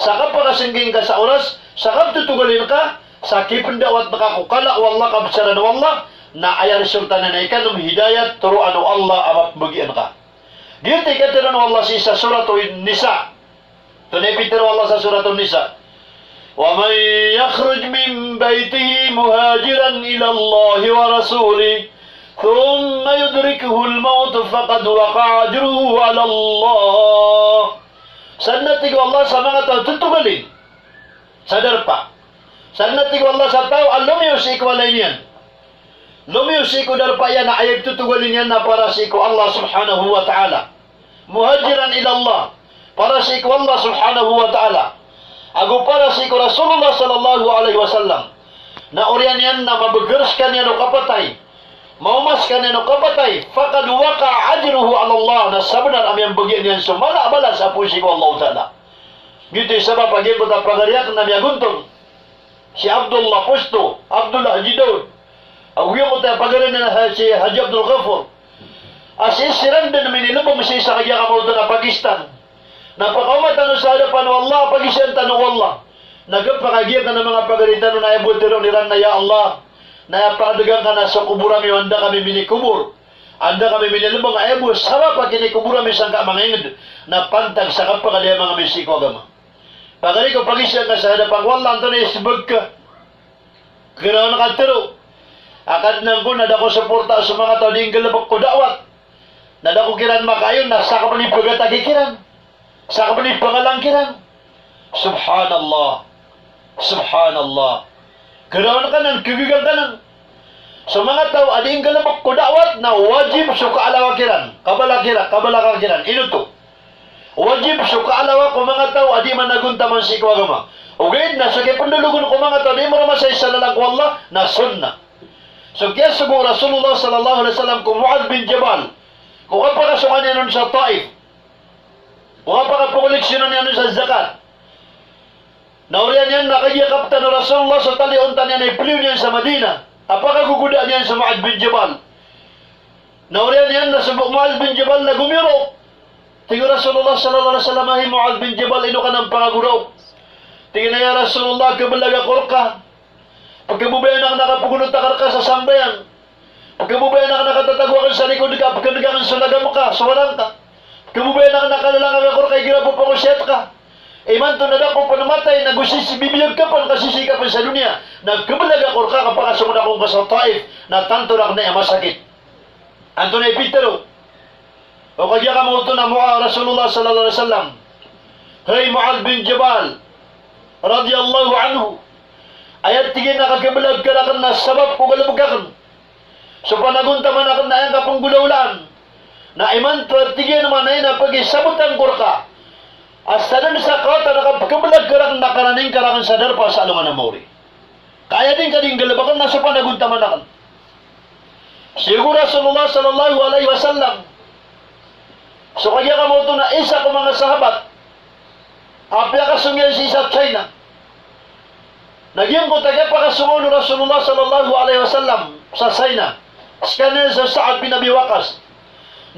sa kapakasnggi ngka sa oras, sa kaptotogalin ka, sa kipnda'wat ka ko kala o Allah, kabsaran o Allah, na aya resulta niyan na ikanom hidayat, toroan o Allah a mapmbagian ka. Giyoto i katharo o Allah sii sa Suratun Nisa. Oto na i pitharo o Allah sa Suratun Nisa. Wa man yakhruj min baytihi muhajiran ila Allahi wa rasulihi, thumma yudrikuhul mawtu faqad waqa'a ajruhu ala Allah. Sadn a tig o Allah sa manga taw a totogalin sa darpa. Sadn a tig o Allah sa taw a lomiyo sii ko walay niyan, lomiyo sii ko darpa iyan a aya ptotogalen iyan na para sii ko Allah subhanahu wa ta'ala. Muhajiran ila Allah, para sii ko Allah subhanahu wa ta'ala, ago para sii ko Rasulullah sallallahu alaihi wasallam, na oriyan iyan na mabagr skaniyan o kapatay, maoma skaniyan o kapatay, faqad waqa'a ajruhu ala Allah, na sabnar a miyambagian iyan so mala a balas a poon sii ko Allah ta'ala. Giyoto i sabap a giyangkoto a pagari akn a miyagontong si Abdullah Posto, Abdullah Haji Daud, ago giyangkoto a pagari niyan a si Haji Abdul Ghafur, a sii siran dn minilbng sii sa kagiya kamaoto na Pakistan. Na pakaoma tano sa hadapan o Allah, pagisaan tano o Allah. Na giyangkaya manga pagari tano na aya bo tharoon iran na, "Ya Allah, na aya pakadgan ka na so kobor ami o anda kami minikobor, anda kami minilbng, aya bo sabap a kinikobor ami sangka manga ingd na pantag sa kapakaliyaman ami sii ko agama." Pagari ko, pagisaan ka sa hadapan o Allah, antonaa i smbag ka? Kirawan ka tharo a, Kadnan ko, na da ko suporta so manga taw a dii nggalbk ko da'wat. Na da ko kiran makaayon, na sakn pn i pgataki kiran, sakn pn i pangalang kiran. Subhanallah. Subhanallah. Kirawan ka nan, kagagan ka nan. So manga taw a dii nggalbk ko da'wat na wajib so kaalawa kiran, kabala kiran, kabala ka kiran. Ino oto? Wajib so kaalawa ko manga taw a dii managontaman sii ko agama. Ogaid na so kipndologn ko manga taw a dii mromasa i salalan ko Allah na sunnah. So kiyasogo o Rasulullah sallallahu alaihi wasallam ko Muadh bin Jabal ko kapakasonga niyan on sa Taif, ko kapakapokoleksiyonan iyan on sa zakat. Na oriyan iyan na kagiya kaptan o Rasulullah so tali o onta niyan a ipliyo niyan sa Madinah a pakagogodaan iyan so Muadh bin Jabal. Na oriyan iyan na so Muadh bin Jabal na gomiyoraok. Tig o Rasulullah sallallahu alaihi wasallam, "Hay Muadh bin Jabal, ino ka nan pangagoraok?" Tig iyan a, "Ya Rasulullah, kablag ako rka. Pkhababayaan akn a kapagonot akn rka sa sambayang. Pkhababayaan akn a katatago akn sa likod ka, pkhan'g akn so lagam ka, so warang ka. Pkhababayaan akn a kalalang akn rka igira bo pangosiyat ka. Imanto na da ko pn matay, na go sisii, bibiyag ka pn, ka sisii ka pn sa doniya. Na kablag ako rka, kapakasong akongka sa Taif, na tanto rakn a masakit." Antonaa i pitharo o kagiya kamaoto na Mua-, Rasulullah sallallahu alaihi wasallam? "Hay Muadh bin Jabal radiyallahu anhu, aya," tig iyan, "a kakhablag ka rakn na sabap ko galbk akn, so panagontaman akn na aya ngka pnggolawlaan. Na imanto," tig iyan, "mana ina pagisabotan ko rka a sadn sa kawatan a kapkhablag ka rakn na karaning ka rakn sa darpa sa alongan a maori. Ka aya dn ka dii nggalbkn na so panagontaman akn." Siyogo o Rasulullah sallallahu alaihi wasallam so kagiya kamaoto na isa ko manga sahabat a piyakasong iyan sii sa China. Na giyangkoto a kiyapakasong on o Rasulullah sallallahu alaihi wasallam sa China, skaniyan so Sa'ad bin Abi Waqqas.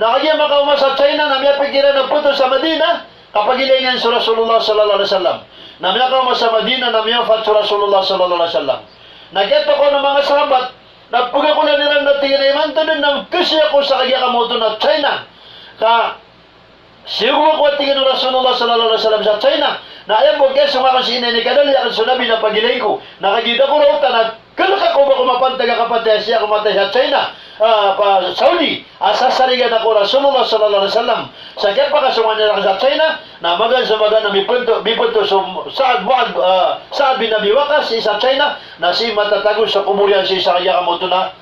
Na kagiya makaoma sa China na miyapikir iyan a photo sa Madinah, ka pagilayn iyan so Rasulullah sallallahu alaihi wasallam. Na miyakaoma sa Madinah na miyawafat so Rasulullah sallallahu alaihi wasallam. Na kiyatokawan o manga sahabat na pagakolan iran na tig iran a imanto dn na mkasi ako sa kagiya kamaoto na China, ka siyogo ako, tig iyan, o Rasulullah sallallahu alaihi wasallam sa China, na aya bo kiyasong akn sii na inikadali akn so Nabi na pagilayn ko. Na kagiya da ko raotan na kalk ako ba ko mapantag a kapatay a sii ako matay sa China, ah, pa Saudi, a sasarigan ako o Rasulullah sallallahu alaihi wasallam. Sa kiyapakasong iyan rakn sa China, na magaan sa magaan na mipnto, mipnto so Sa'ad, Mu'adh, ah, Sa'ad bin Abi Waqqas sii sa China, na sii matatago so kobor iyan sii sa kagiya kamaoto na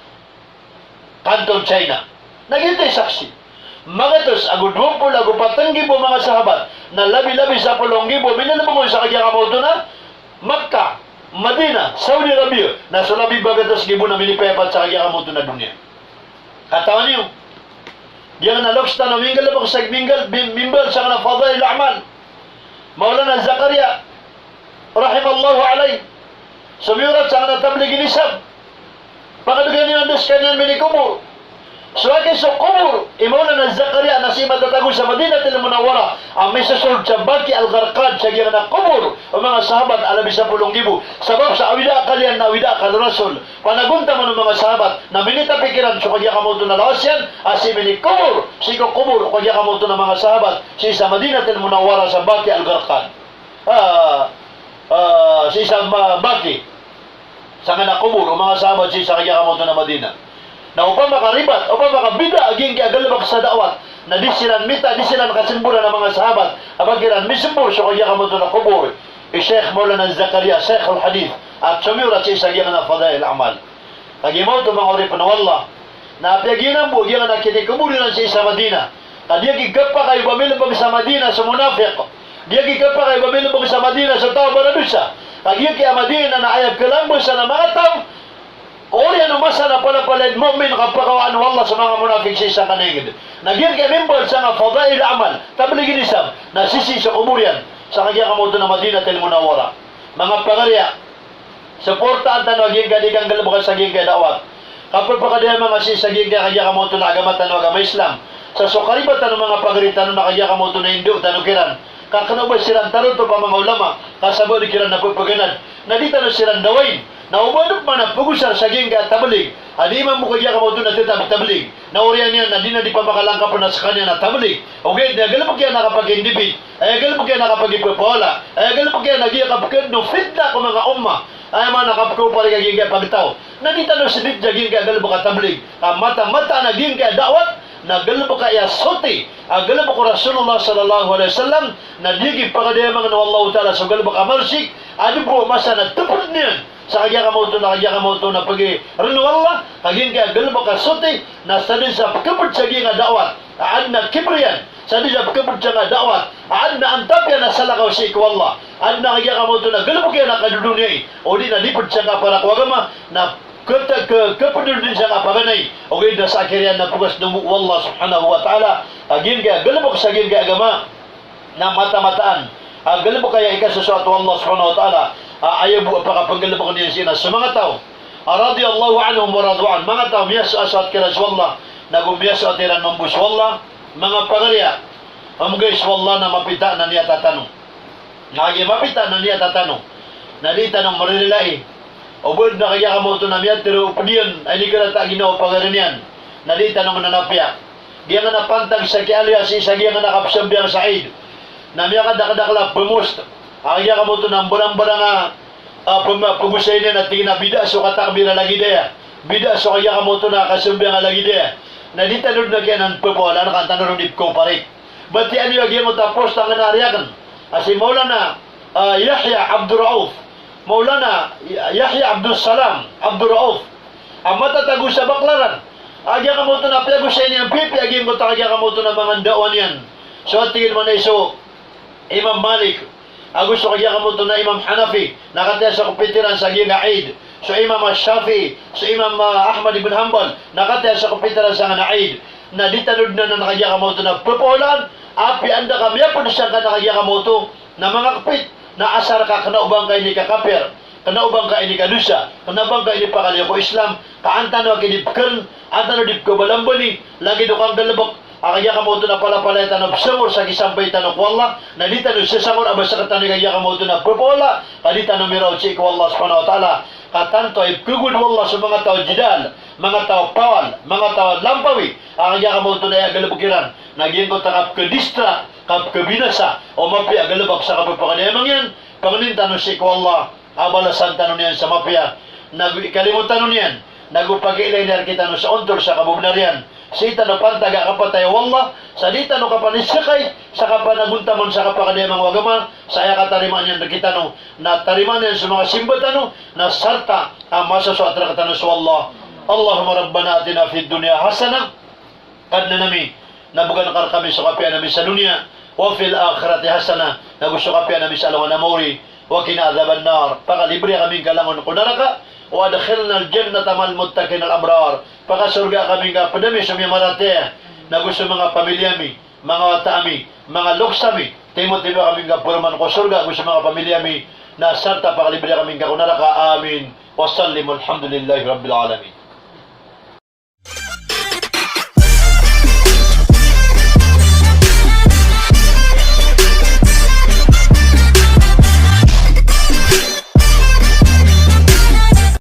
kanton China. Na giyoto i saksi. Magatos ago dowa polo ago pat nggibo manga sahabat, na labi-labi sapolo nggibo minilbng on sa kagiya kamaoto na Makkah, Madinah, Saudi Arabia, na so labi magatos nggibo na minipayapat sa kagiya kamaoto na doniya. Katawan iyo, giyangkanan a loks tano minggalbk sa minggal, mim-, mimbal sangkanan a Fadailul A'mal, Maulana Zakaria, rahimallahu alaih, somiyorat sangkanan a Tabligh Nisab. Pakadgan iyo anda skaniyan minikobor. So aki so kobor i Maulana Zakaria na sii matatago sa Madinatul Munawwarah, a misosold sa Baqi al-Gharqad, sa giyangkanan a kobor o manga sahabat a labi sapolo nggibo. Sabap sa awida a akal iyan na awida a akal o Rasul. Panagontaman o manga sahabat, na minitapi kiran so kagiya kamaoto na lawas iyan a sii minikobor sii ko kobor o kagiya kamaoto na manga sahabat sii sa Madinatul Munawwarah sa Baqi al-Gharqad. Ah, ah, sii sa ma-, Baqi. Sangkanan a kobor o manga sahabat sii sa kagiya kamaoto na Madinah. Na opama ka ribat, opama ka bida a giyangkai a galbk sa da'wat, na di siran mita, di siran kasemboran a manga sahabat a ba kiran misembor so kagiya kamaoto na kobor Sheikh Maulana Zakaria, Sheikhul Hadith, a somiyorat sii sa giyangkanan a Fadail A'mal. Kagiya maoto manga oripn o Allah, na apiya giyanan bo giyangkanan a kinikobor iran sii sa Madina. Ka di aki kapakay o ba milbg sa Madina so monafiq. Di aki kapakay o ba milbg sa Madina so taw a baradosa. Ka giyangkai a Madina na aya kalambsan a manga taw oriyan o masa na palapalaya dn mu'min ka pakawaan o Allah so manga monafiq sii sangkanan a ingd. Na giyangkai a mimbawal sangka Fadail A'mal, tablig ini sam, na sisii so kobor iyan sa kagiya ka maoto na Madinatul Munawwarah. Manga pagari a, suportaan tano a giyangkai a di kanggalbka sa giyangkai a da'wat. Kapphakadayamanga sii sa giyangkai a kagiya ka maoto na agama tano a agama Islam. Sa so karibat tano manga pagari tano na kagiya ka maoto na indo tano kiran. Ka kna o ba siran tarotop a manga ulama, ka sabap di kiran na pphaganad, na di tano siran dawain. Na o ba dn pman a pagosar sa giyangkai a tablig a di mambo kagiya ka maoto na tetap tablig. Na oriyan iyan na di na di pamakalangkap na skaniyan a tablig. Ogaid na galbk iyan a kapag-indibit. Aya galbk iyan a kapagipapawala. Aya galbk iyan a giya kapkadn o fitna ko manga ummah. Aya maana a kapkaopari ka giyangkai a pagtaw. Na di tano sdit sa giyangkai a galbk a tablig. Ka mataan-mataan a giyangkai a da'wat na galbk aya soti a galbk o Rasulullah sallallahu alaihi wasallam, na di kipakadayamangan o Allahu Ta'ala so galbk a marsik a dbo a masa na tpd niyan sa kagiya ka maoto na, kagiya ka maoto na pagirn o Allah, ka giyangkai a galbk a soti na sadn sa pkapd sa giyangkai a da'wat a adn a kibr iyan, sadn sa pkapd sangka da'wat a adn a antap iyan a salakaw sii ko Allah, adn a kagiya ka maoto na galbk iyan a kadodoniyai, odi na di pd sangka para ko agama, na kata-, ka-, kapd dn sangka paganay, ogaid na sa akir iyan na pgas dn bo o Allah subhanahu wa ta'ala a giyangkai a galbk sa giyangkai a agama. Na mataan-mataan a galbk aya ikasosoat o Allah subhanahu wa ta'ala a aya bo a pakapnggalbkn iyan sii na so manga taw a radiyallahu anhum wa radu anhu, manga taw a miyasoasoat kiran so Allah, nago miyasoat iran mambo so Allah. Manga pagari a, amgay so Allah na mapita na niyata tano. Na kagiya mapita na niyata tano na di tano mririlai o ba dn a kagiya ka maoto na miyatharo o pd iyan a inikarata a ginawa o pagari niyan, na di tano mananapiya. Giyangkanan a pantag sa kiyaaloya sii sa giyangkanan a kapsambayang sa Eid na miyakadakdakl a pmost a kagiya ka maoto na mbarangbarang a, a, pm-, pgosay niyan a tig iyan a bida so katakbir a lagid aya, bida so kagiya ka maoto na kasambayang a lagid aya. Na di tano dn a giyanan ppawalaan ka an tano ron di pkaopari. Batiyaan iyo a giyangkoto a post angkanan a ari akn a si Maulana, a, Yahya Abdul Rauf. Maulana Yahya Abdus Salam Abdul Rauf a matatago sa Baclaran. A kagiya ka maoto na piyagosay niyan piyapiya a giyangkoto a kagiya ka maoto na manga ndawa niyan. So a tig iyan mambo na so Imam Malik ago so kagiya ka maoto na Imam Hanafi na kataya so kapit iran sa giyangkai a Eid. So Imam Shafi'i, so Imam, ah, Ahmad ibn Hanbal na kataya so kapit iran sangkanan a Eid. Na di tano dn anan a kagiya ka maoto na ppawalaan, apiya anda ka miyapd sangkanan a kagiya ka maoto na manga kapit na asar ka kna o ba ngka inikakapir, kna o ba ngka inikadosa, kna o ba ngka inipakaliyo ko Islam, ka an tano a kinibkrn, an tano di pkabalambani, lagid o kanggalbk a kagiya ka maoto na palapalaya tano psangor sa kisampay tano ko Allah, na di tano sasangor a ba sktano i kagiya ka maoto na pphawala, ka di tano miraot sii ko Allah subhanahu wa ta'ala. Ka tanto a ipkhagowad o Allah so manga taw a jidal, manga taw a pawal, manga taw a lampawi a kagiya ka maoto na aya galbk iran na giyangkoto a kapkadistra, kapkabinasa o mapiya a galbk sa kapphakadayamang iyan. Pangnin tano sii ko Allah a balasan tano niyan sa mapiya, nago ikalimo tano niyan, nago pakiilay niyan rktano sa ontol sa kabobnar iyan. Sii tano pantag a kapatay o Allah, sa di tano kapaniskay sa kapanagontaman sa kapakadayamang o agama, sa aya katarimaan iyan rktano na tarimaan iyan so manga simba tano, na sarta a masosoat rktano so Allah. Allahumma rabbana atina fid dunya hasanah. Kadnan ami, na bgan ka rkami so kapiyaan ami sa doniya, wa fil akhirati hasanah, nago so kapiyaan ami sa alongan a maori, wa qina adhaban nar, pakalibriya kami ngka langon ko naraka, wa adkhilnal jannata ma'al muttaqinal abrar, pakasorga kami ngka pd ami so miyamaratiyaya, nago so manga pamilya mi, manga wata ami, manga loks ami, timotimo kami ngka paroman ko sorga ago so manga pamilya mi, na sarta pakalibriya kami ngka ko naraka. Amin. Wa sallim, walhamdulillahi rabbil alamin.